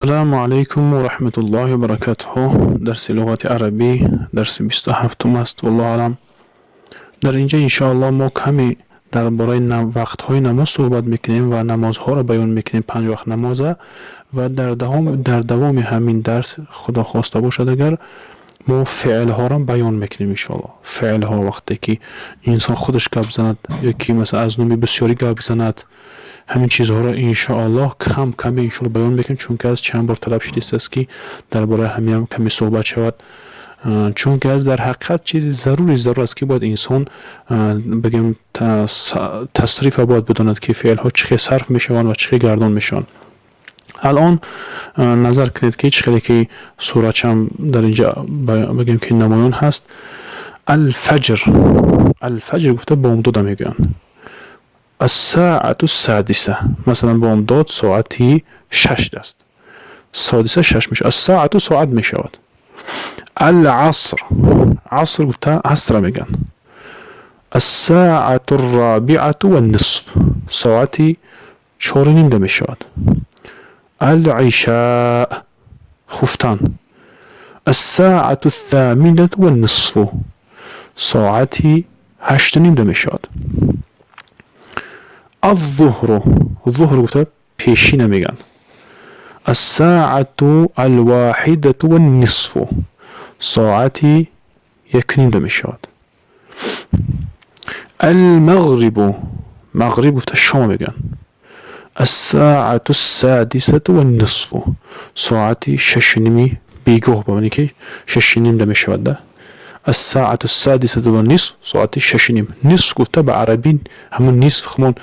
Ассалому алайкум ва раҳматуллоҳи ва баракатуҳу. Дарси луғати арабӣ, дарси 27-ум аст, валлоҳу аълам. Дар инҷа, иншоаллоҳ, мо каме дар бораи вақтҳои намоз суҳбат мекунем ва намозҳоро баён мекунем, панҷ вақт намоза. Ва дар давоми ҳамин дарс, Худо хоста бошад агар, мо феълҳоро баён мекунем, иншоаллоҳ. Феълҳо, вақте ки инсон худаш гап занад ё ки, масалан, аз номи бисёрӣ гап занад, ҳамин чизҳоро, иншоаллоҳ, кам каме, иншоаллоҳ, баён мекунем, чунки аз чанд бор талаб шудааст, ки дар бораи ҳамиам каме суҳбат шавад, чунки аз дар ҳақиқат чизи зарури зарур аст, ки бояд инсон, бигем, тасрифа бояд бидонад, ки феълҳо чӣ хел сарф мешаванд ва чӣ хел гардон мешаванд. Алон назар кунед, ки чӣ хеле ки суратчам дар инҷа, бигем, ки намоён ҳаст. Алфаҷр, алфаҷр гуфта бомдода мегӯянд. Ассаату садиса, масалан, бомдод соати 6 аст. Содиса шаш мешавад, ассаату соат мешавад. Аласр, аср гуфта асра мегӯянд. Ассаату робиату ваннисф, соати 4:30 мешавад. Алишаа, хуфтан. Ассаату thamинату ваннисфу, соати 8:30 мешавад. Аззуҳру, зуҳр гуфта пешина мегӯянд. Ассаату алвоҳидату ваннисфу, соати 1:30 мешавад. Алмағрибу, мағриб гуфта шома мегӯянд. Ассаату ссадисату ваннисфу, соати 6:30 бегоҳ, ба маъне ки 6:30 мешавад да. Ассаату ссадисату ваннисф, соати 6:30. Нисф гуфта ба арабӣ ҳамун нисф ҳамон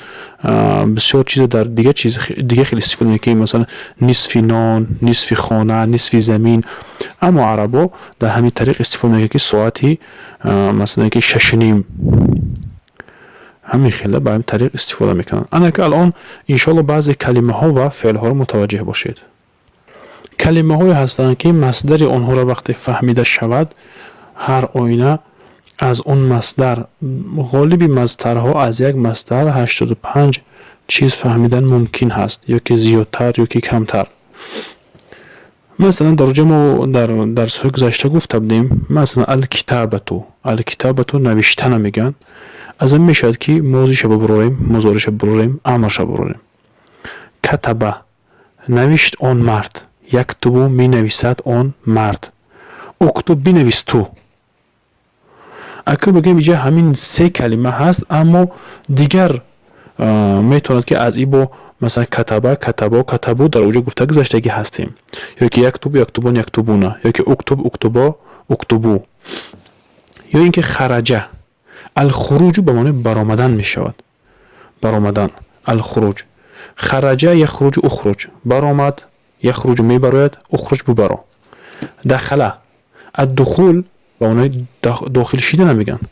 бисёр чиза дар дигар чиз дига хеле истифода мекунем, масалан, нисфи нон, нисфи хона, нисфи замин. Аммо арабо дар ҳамин тариқ истифода мекунанд, ки соати, масалан, ки 6:30, ҳамин хела ба ҳамин тариқ истифода мекунанд. Ана ки алон, иншоалло, баъзе калимаҳо ва феълҳоро мутаваҷҷеҳ бошед. Калимаҳое ҳастанд, ки масдари онҳоро вақте фаҳмида шавад, ҳар оина аз он масдар, ғолиби масдарҳо, аз як масдар 85 чиз фаҳмидан мумкин ҳаст, ё ки зиёдтар, ё ки камтар. Масалан, дар оҷа мо дар дарсҳои гузашта гуфта будем, масалан, алкитабату, алкитабату навиштана мегӯянд. Аз ин мешавад, ки мозиша бубурорем, музориша бубурорем, амрша бубурорем. Катаба, навишт он мард. Яктубу, менависад он мард. Уктуб, бинавис ту. Акар бигӯем, иҷа ҳамин се калима ҳаст, аммо дигар метавонад, ки аз ибо, масалан, катаба, катабо, катабу, дар оҷа гуфта гузаштагӣ ҳастем, ё ки яктубу, яктубон, яктубуна, ё ки уктуб, уктубо, уктубу, ё ин ки хараҷа. Алхуруҷу ба маънои баромадан мешавад, баромадан, алхуруҷ. Хараҷа яхруҷу, ухруҷ, баромад. Яхруҷу, мебарояд. Ухруҷ, бубаро. Дахала, аддухул, ба маънои дохил шидана мегӯянд.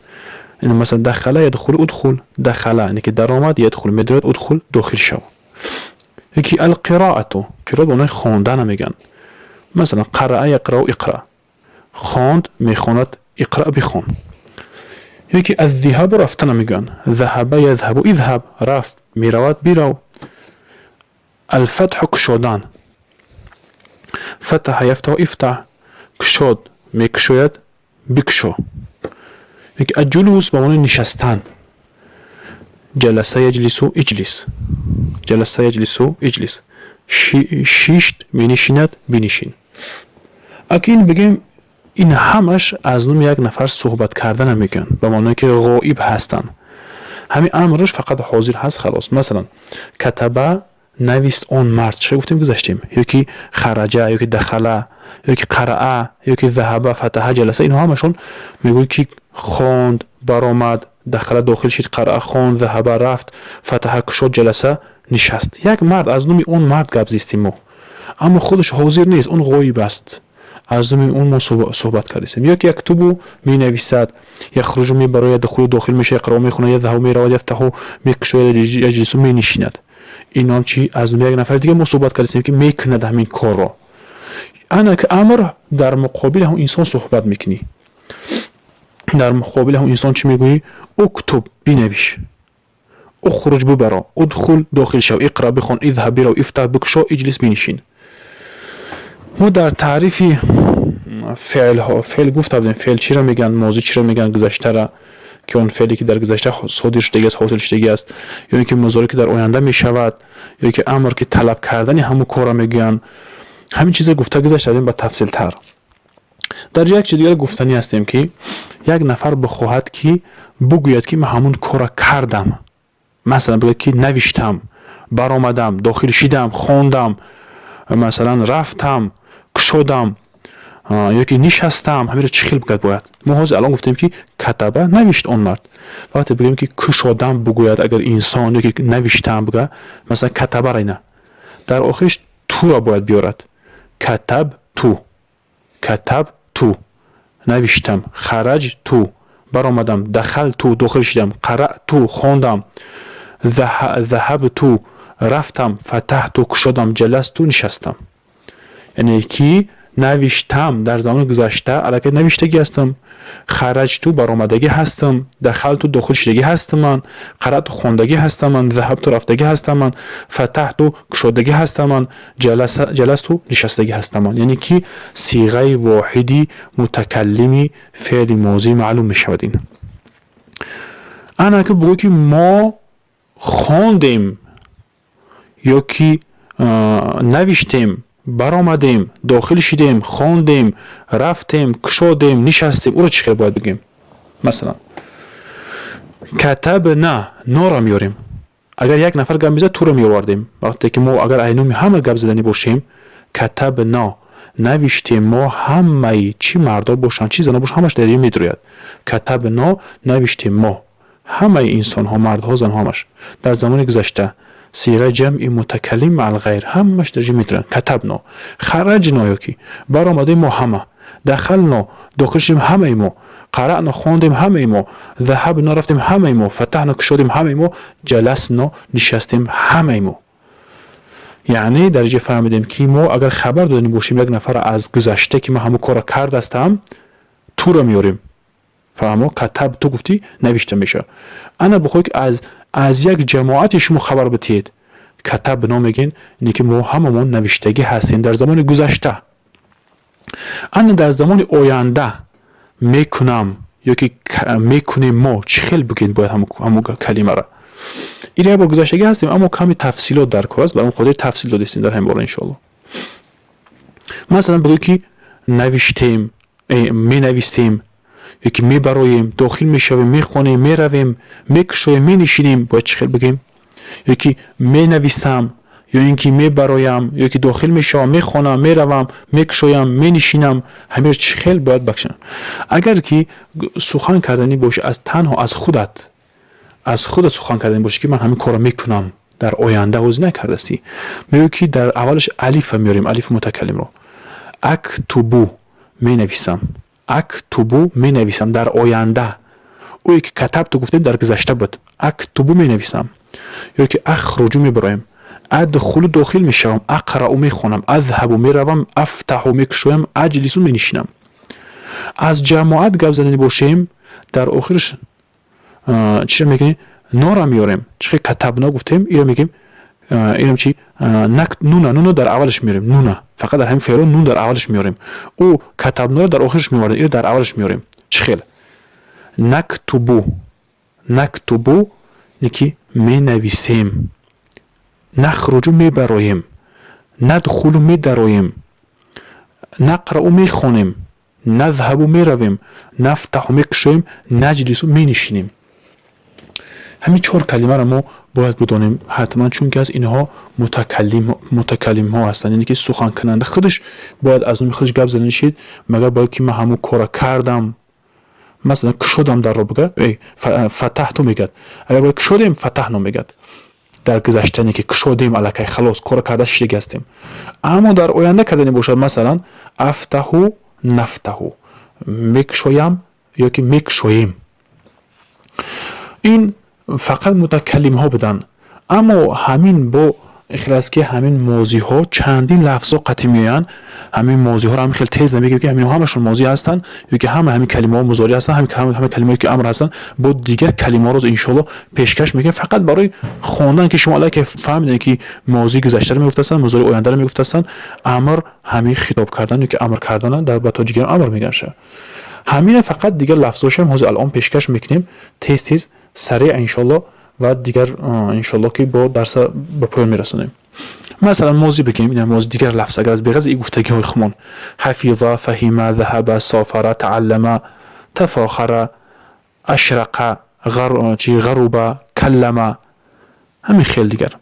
Масалан, дахала ядхулу, удхул. Дахала яъне ки даромад, ядхул, медарояд, удхул, дохил шав. Ёки алқироату, қироат ба маънои хондана мегӯянд. Масалан, қараа яқрау, иқра, хонд, мехонад. Иқра, бихон. Ёки аззиҳабу, рафтана мегӯянд. Заҳаба язҳабу, изҳаб, рафт, меравад, бирав. Алфатҳу, кушодан. Фатаҳа яфтаҳу, ифтаҳ, кушод, мекушояд, бикушо. Ёки аҷулус ба маънои нишастан. Ҷаласа яҷлису, иҷлис. Ҷаласа яҷлису, иҷлис, шишт, менишинад, бинишин. Акин бигем, ин ҳамаш аз номи як нафар суҳбат кардана мегӯянд, ба маъное ки ғоиб ҳастанд. Ҳамин амрш фақат ҳозир ҳаст, халос. Масалан, катаба, навист он мард, чӣ гуфтем, гузаштем, ё ки хараҷа, ё ки дахала, ё ки қараа, ё ки заҳаба, фатаҳа, ҷаласа, инҳо ҳамашон мегӯяд, ки хонд, баромад. Дахала, дохил шид. Қараа, хонд. Заҳаба, рафт. Фатаҳа, кушод. Ҷаласа, нишаст. Як мард, аз номи он мард гап зистем мо, аммо худаш ҳозир нест, он ғоиб аст. Аз номи он мо суҳбат кардастем. Ё ки яктубу, менависад. Яхруҷу, мебарояд. Духулу, дохил мешавад. Яқраъу, мехонад. Язҳабу, меравад. Яфтаҳу, мекушояд. Яҷлису, менишинад. Инон чи, аз номи як нафари дига мо суҳбат кардастем, ки мекунад ҳамин корро. Ана ки амр, дар муқобили ҳамон инсон суҳбат мекунӣ. Дар муқобили ҳамон инсон чӣ мегӯӣ? Уктуб, бинавиш. Ухруҷ, бубаро. Удхул, дохил шав. Иқра, бихон. Изҳаб, бирав. Ифтаҳ, бикушо. Иҷлис, бинишин. Мо дар таърифи феълҳо, феъл гуфта будем, феъл чиро мегӯянд, мозӣ чиро мегӯянд, гузаштара, ки он феъле ки дар гузашта содир шудагӣ аст, ҳосил шудагӣ аст, ё ин ки музоре ки дар оянда мешавад, ё ки амр, ки талаб кардани ҳамун корро мегӯянд. Ҳамин чиза гуфта гузашта будем ба тафсилтар. Дар як чиз дигар гуфтанӣ ҳастем, ки як нафар бихоҳад, ки бигӯяд, ки ман ҳамун корро кардам, масалан, бигӯяд, ки навиштам, баромадам, дохил шидам, хондам, масалан, рафтам, кушодам ё ки нишастам, ҳаминро чӣ хел бигӯяд бояд? Мо ҳозир алон гуфтем, ки катаба, навишт он мард. Вақте бигӯем, ки кушодам бигӯяд агар инсон, ё ки навиштам бигӯяд, масалан, катабара ина дар охириш туро бояд биёрад. Катабту, катабту, навиштам. Хараҷту, баромадам. Дахалту, дохил шидам. Қараъту, хондам. Заҳабту, рафтам. Фатаҳту, кушодам. Ҷаласту, нишастам. Яъне ки навиштам, дар замони гузашта аллакай навиштагӣ ҳастам. Хараҷту, баромадагӣ ҳастам. Дахалту, дохил шудагӣ ҳастам ман. Қараъту, хондагӣ ҳастам ман. Заҳабту, рафтагӣ ҳастам ман. Фатаҳту, кушодагӣ ҳастам ман. Ҷаласту, нишастагӣ ҳастам ман. Яъне ки сиғаи воҳиди мутакаллими феъли мозӣ маълум мешавад. Ин ана ки бигӯ, ки мо хондем ё ки навиштем, баромадем, дохил шидем, хондем, рафтем, кушодем, нишастем, ӯро чӣ хел бояд бигӯем? Масалан, катабна, норо меёрем. Агар як нафар гап мезад, туро меовардем. Вақте ки мо агар айноми ҳама гап заданӣ бошем, катабно, навиштем мо ҳамаи, чӣ мардо бошанд, чӣ зано бошанд, ҳамаш дар ин медрояд. Катабно, навиштем мо ҳамаи инсонҳо, мардҳо, занҳо, ҳамаш дар замони гузашта, сиға ҷамъи мутакаллим маъал ғайр, ҳамаш дар ҷо метавонад. Катабно. Хараҷно, ё ки баромадем мо ҳама. Дахално, дохил шудем ҳамаи мо. Қараъно, хондем ҳамаи мо. Заҳабно, рафтем ҳамаи мо. Фатаҳно, кушодем ҳамаи мо. Ҷаласно, нишастем ҳамаи мо. Яъне дар ҷо фаҳмидем, ки мо агар хабар додани бошем як нафар аз гузашта, ки ман ҳамон корро кардастам, туро меёрем. Фаҳмо? Катабту гуфтӣ, навишта мешавад. Ана бихоҳед, ки аз як ҷамоати шумо хабар бидиҳед, катабно мегӯен, ине ки мо ҳамамон навиштагӣ ҳастем дар замони гузашта. Ана дар замони оянда мекунам ё ки мекунем мо, чӣ хел бигӯед бояд ҳамон калимара? Ин як бор гузаштагӣ ҳастем, аммо ками тафсилот дар кор аст, ба он хотир тафсил додистем дар ҳамин бора, иншоалло. Масалан, бигӯед, ки навиштем, менависем ё ки мебароем, дохил мешавем, мехонем, меравем, мекушоем, менишинем, бояд чӣ хел бигӯем? Ё ки менависам, ё ин ки мебароям, ё ки дохил мешавам, мехонам, меравам, мекушоям, менишинам, ҳаминро чӣ хел бояд бакшам? Агар ки сухан карданӣ бошӣ аз танҳо аз худат сухан карданӣ бошӣ, ки ман ҳамин корро мекунам дар оянда, ҳозир накардастӣ, мегӯӣ, ки дар аввалаш алифа меорем, алифи мутакаллимро. Актубу, менависам. Актубу, менависам дар оянда. Ое ки катабту гуфтем, дар гузашта буд. Актубу, менависам. Ё ки ахруҷу, мебароем. Адхулу, дохил мешавам. Ақрау, мехонам. Азҳабу, меравам. Афтаҳу, мекушоям. Аҷлису, менишинам. Аз ҷамоат гап задани бошем, дар охираш чиро мегӯем? Нора меорем. Чӣ хел катабно гуфтем, иро мегӯем, инам чи? Нуна, нуна дар аввалаш меорем. Нуна фақат дар ҳамин феъло нун дар аввалаш меорем. Ӯ катабноро дар охираш меорем, иро дар аввалаш меорем. Чӣ хел? Нактубу. Нактубу ки менависем. Нахруҷу, мебароем. Надхулу, медароем. Нақрау, мехонем. Назҳабу, меравем. Нафтаҳу, мекушоем. Наҷлису, менишинем. Ҳамин чор калимаро мо бояд бидонем ҳатман, чунки аз инҳо мутакаллимҳо ҳастанд, яъне ки суханкунанда худаш бояд аз номи худаш гап зада нишид. Магар бояд, ки ман ҳамун корро кардам, масалан, кушодам дарро, бигӯяд, фатаҳту мегӯяд. Агар бояд кушодем, фатаҳно мегӯяд дар гузаштане, ки кушодем, аллакай халос, корро карда шидаги ҳастем. Аммо дар оянда кардане бошад, масалан, афтаҳу, нафтаҳу, мекушоям ё ки мекушоем. Ин фақат мутакаллимҳо буданд, аммо ҳамин бо Хел аст, ки ҳамин мозиҳо чандин лафзҳо қатъӣ меоянд. Ҳамин мозиҳоро ҳамин хел тез намегӯем, ки ҳаминҳо ҳамашон мозӣ ҳастанд ё ки ҳама ҳамин калимаҳо музорӣ ҳастанд, ҳама калимаҳое ки амр ҳастанд. Бо дигар калимаҳоро иншоалло пешкаш мекунем, фақат барои хондан, ки шумо аллакай фаҳмидем, ки мозии гузаштаро мегуфтастанд, музории ояндаро мегуфтастанд. Амр ҳамин хитоб кардан ё ки амр кардан, дар ба тоҷикиам амр мегӯянд. Ҳамина фақат дигар лафзҳошам ҳозир алон пешкаш мекунем, тез тез, сареъ, иншоалло. Ва дигар, иншоалло, ки бо дарса ба поён мерасонем. Масалан, мозӣ бигем, ина мози дигар лафз, агар аз беғараз и гуфтагиҳои хумон: ҳафиза, фаҳима, заҳаба, софара, тааллама, тафохара, ашрақа, чи, ғаруба, каллама, ҳамин хел дигар.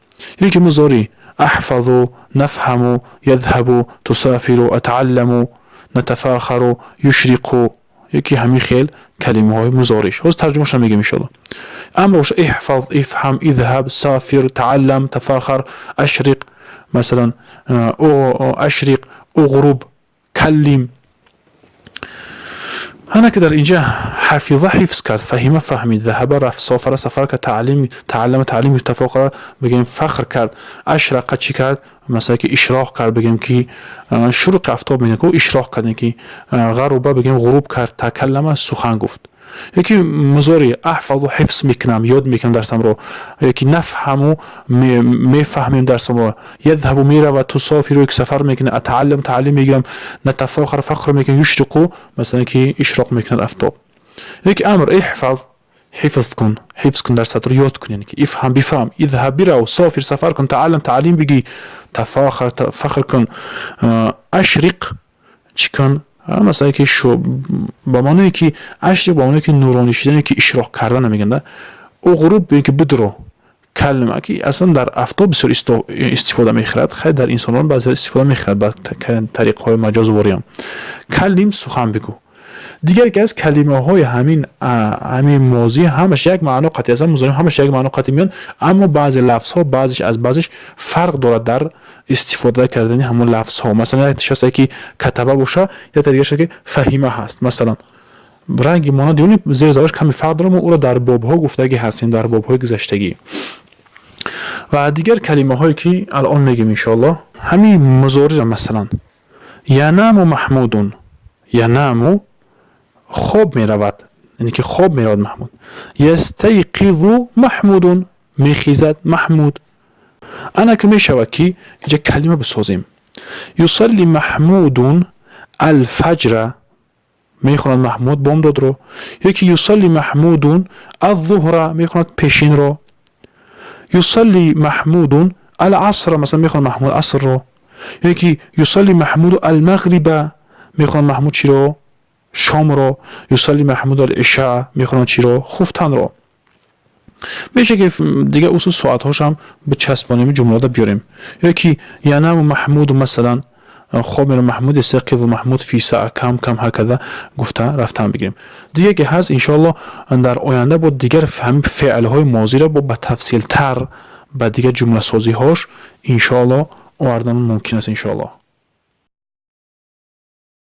Ё ки музорӣ: аҳфазу, нафҳаму, ядҳабу, тусофиру, атаалламу, натафохару, юшриқу, ёки ҳамин хел калимаҳои музориш. Ҳозир тарҷумаша мегем, иншоалло. Амр боша: иҳфаз, ифҳам, идҳаб, софир, тааллам, тафохар, ашриқ, масалан, ашриқ, уғруб, каллим. Ҳана ки дар инҷа ҳафиза ҳифз кард, фаҳима фаҳмид, заҳаба рафт, софара сафар кард, таълим, тааллама таълим, тафохара бигем фахр кард, ашрақа чӣ кард? Масалан, ки ишроқ кард, бигем ки шуруқи афтоб мегӯянд ку, ишроқ кард, ки ғаруба бигем ғуруб кард, такаллама сухан гуфт. Ёки музори: аҳфазу ҳифз мекунам, ёд мекунам дарсамро, ёки нафҳаму мефаҳмем дарсамро, ядҳабу меравад, тусофиру ки сафар мекунад, атааллам таълим мегирам, натафохар фахр мекунам, юшриқу масалан ки ишроқ мекунад афтоб. Ёки амр: иҳфаз ҳифз кун, ҳифз кун дарсатро, ёд кун, яъне ки ифҳам бифаҳм, идҳаб бирав, софир сафар кун, тааллам таълим бигӣ, тафохар фахр кун, ашриқ чӣ кун? Масалан, ки ба маъное ки ашриқ, ба маъное ки нуронӣ шидан, ки ишроқ кардан мегӯянд. Уғруб ки бидро, калима ки аслан дар афтоб бисёр истифода мехӯрад, хайр, дар инсонон баъзе истифода мехӯрад ба тариқҳои маҷозвориам. Каллим сухан бигӯ. Дигар ки аз калимаҳои ҳамин мозӣ ҳамаш як маъно қатъи ҳастанд, музорим ҳамаш як маъно қатъи меён, аммо баъзе лафзҳо баъзеш аз баъзеш фарқ дорад дар истифода кардани ҳамон лафзҳо. Масалан, якташ ҳаст, ки катаба боша, якта дигараш ки фаҳима ҳаст. Масалан, ранги монанди он зери забарш каме фарқ дорад. Мо ӯро дар бобҳо гуфтагӣ ҳастем, дар бобҳои гузаштагӣ. Ва дигар калимаҳое ки алон мегӯем, иншоаллоҳ, ҳамин музориро. Масалан, янаму Маҳмудун, янаму хоб меравад, яъне ки хоб меравад Маҳмуд. Ястайқизу Маҳмудун, мехизад Маҳмуд. Ана ки мешавад, ки инҷа калима бисозем: юсалли Маҳмудун алфаҷра, мехонад Маҳмуд бомдодро, ёки юсалли Маҳмудун аззуҳра, мехонад пешинро, юсалли Маҳмудун аласра, масалан, мехонад Маҳмуд асрро, ёки юсалли Маҳмуду алмағриба, мехонад Маҳмуд чиро? Шомро. Юсалли Маҳмуд ал-иша, мехонад чиро? Хуфтанро. Меша ки дигар усул соатҳошам бичаспонем, ҷумлада биёрем. Ёки янаму Маҳмуду, масалан, хоб меро Маҳмуд, ястайқизу Маҳмуд фи саа кам кам, ҳаказа гуфта рафтан бигирем. Дигар ки ҳаст, иншоалло, дар оянда бо дигар ҳамин феълҳои мозиро бо ба тафсилтар, ба дигар ҷумласозиҳош, иншоалло, овардан мумкин аст, иншоалло.